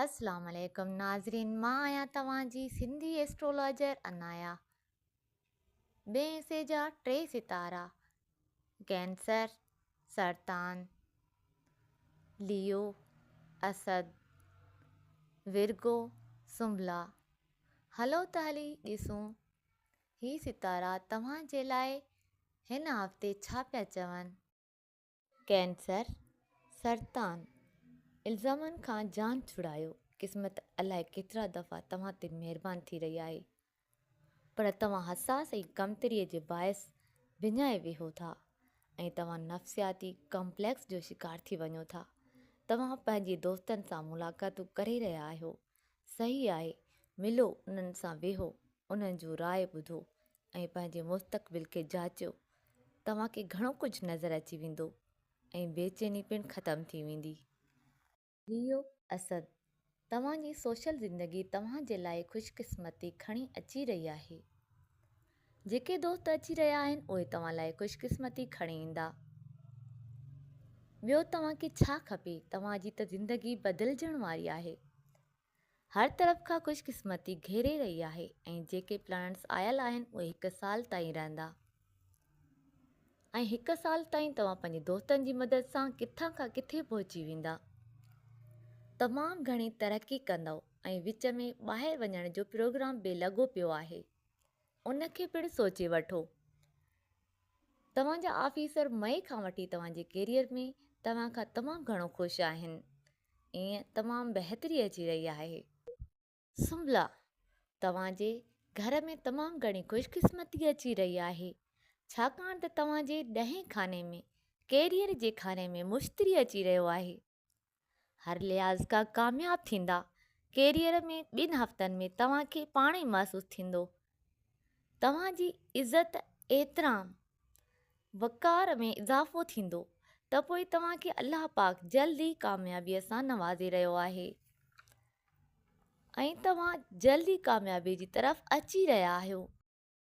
السلام عليڪم ناظرين مان آهيان توهان جي سنڌي ايسٽرولاجر عنايا ٻئي حصي جا ٽي ستارا ڪينسر سرطان ليو اسد ورگو سنبلا هلو ته هلي ڏسون هي ستارا توهان جي لاء هن هفتي ڇا پيا چون. ڪينسر، سرطان، الزامن کان جان ڇڙايو، قسمت الائي ڪيترا دفعا توهان تي مهربان ٿي رهي آهي، پر توهان حساس ۽ ڪمتريء جي باعث وڃائي ويهو ٿا ۽ توهان نفسياتي ڪمپليڪس جو شڪار ٿي وڃو ٿا. توهان پنهنجي دوستن سان ملاقاتون ڪري رهيا آهيو، صحيح آهي، ملو، انهن سان ويهو، انهن جون راء ٻڌو ۽ پنهنجي مستقبل کي جاچيو. توهان کي گهڻو ڪجهه نظر اچي ويندو ۽ بيچيني پڻ ختم ٿي ويندي. ليو، اسد، توهان جي سوشل زندگي توهان جي لاء خوشقسمتي کڻي اچي رهي آهي. جيڪي دوست اچي رهيا آهن اهي توهان لاء خوشقسمتي کڻي ايندا. ٻيو توهان کي ڇا کپي، توهان جي ته زندگي بدلجڻ واري آهي. هر طرف کان خوش قسمتي گهيري رهي آهي ۽ جيڪي پلانٽس آيل آهن اهي هڪ سال تائين رهندا ۽ هڪ سال تائين توهان پنهنجي دوستن جي مدد سان ڪٿان کان ڪٿي پهچي ويندا تمام گهڻي ترقي ڪندؤ ۽ وچ ۾ ٻاهر وڃڻ جو پروگرام به لڳو پيو آهي ان کي پڻ سوچي وٺو توهان جا آفيسر مئي کان وٺي توهان جي ڪيريئر ۾ توهان کان تمام گهڻو خوش آهن ائين تمام بهتري اچي رهي آهي. سنبلا، توهان جي گهر ۾ تمام گهڻي خوش قسمتي اچي رهي آهي، ڇاڪاڻ ته توهان جي ڏهين خاني ۾ ڪيريئر جي خاني ۾ مشتري اچي رهيو آهي. هر لحاظ کان ڪامياب ٿيندا. ڪيريئر ۾ ٻن هفتن ۾ توهان کي پاڻ ئي محسوس ٿيندو. توهان جي عزت، احترام، وقار ۾ اضافو ٿيندو ته پوء توهان کي الله پاڪ جلد ئي ڪاميابي سان نوازي رهيو آهي ۽ توهان جلد ئي ڪاميابي جي طرف اچي رهيا آهيو.